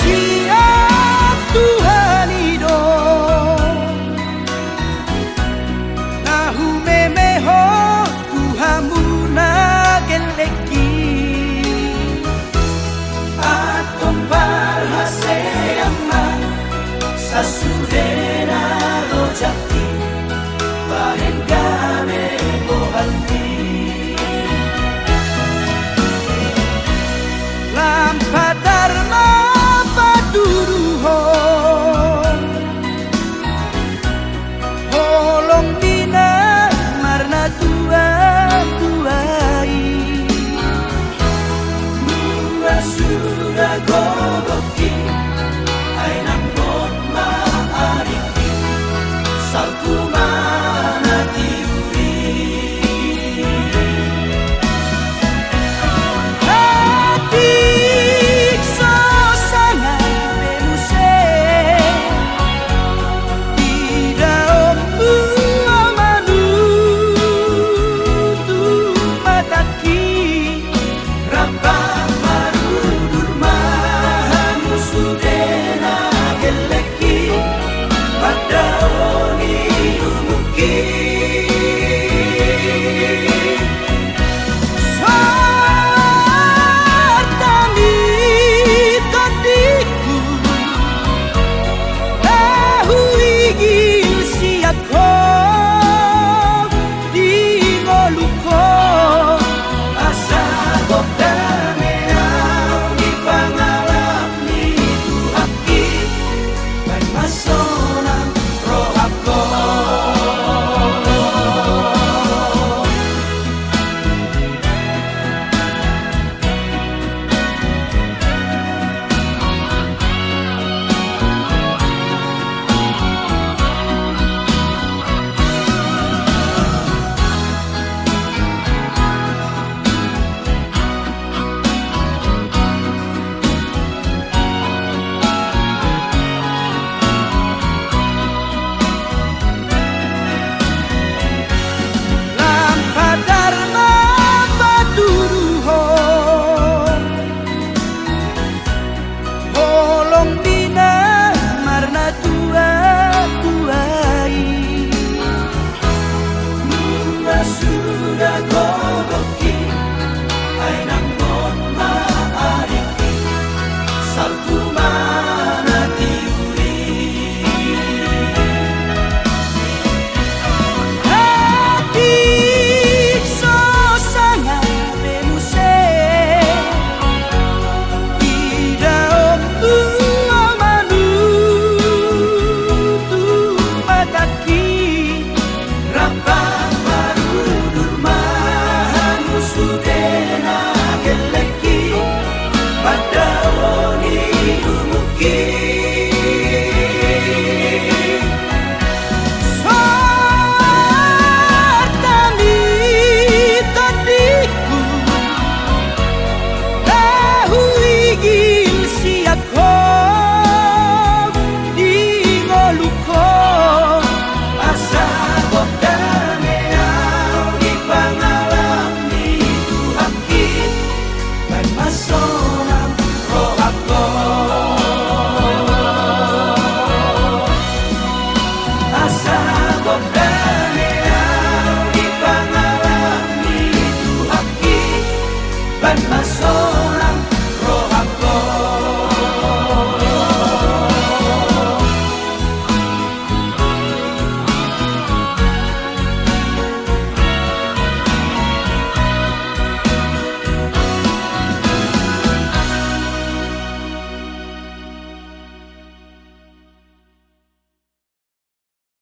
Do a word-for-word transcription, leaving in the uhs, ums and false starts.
Ia Tuhan i do na humeme ho tu hamu na gellengki. Antong parhaseang ma sasudena rojangki bahen gabe bohalmi. Lam patar ma patuduhon holong ni na marnatua-tua i. Nunga suda gogonki, ai nang bot ma ariki, salpu ma na tiur i. Atik so sanga be muse idaonmu au manutup matangki. Rap ma marudur ma hamu sude na gellengki, mandaoni umurki. Sortami tondingku na huigil sian ho di ngolungku, asa gok dame au di pangalap ni Tuhanki, baen ma sonang rohangku. Lam patar ma patuduhon holong ni na marnatua-tua i. Nunga suda gogonki, ai nang bot ma ariki, salpu ma na tiur i. Atik so sanga be muse idaonmu au manutup matangki. Rap ma marudur ma hamu sude na gellengki, mandaoni umurki.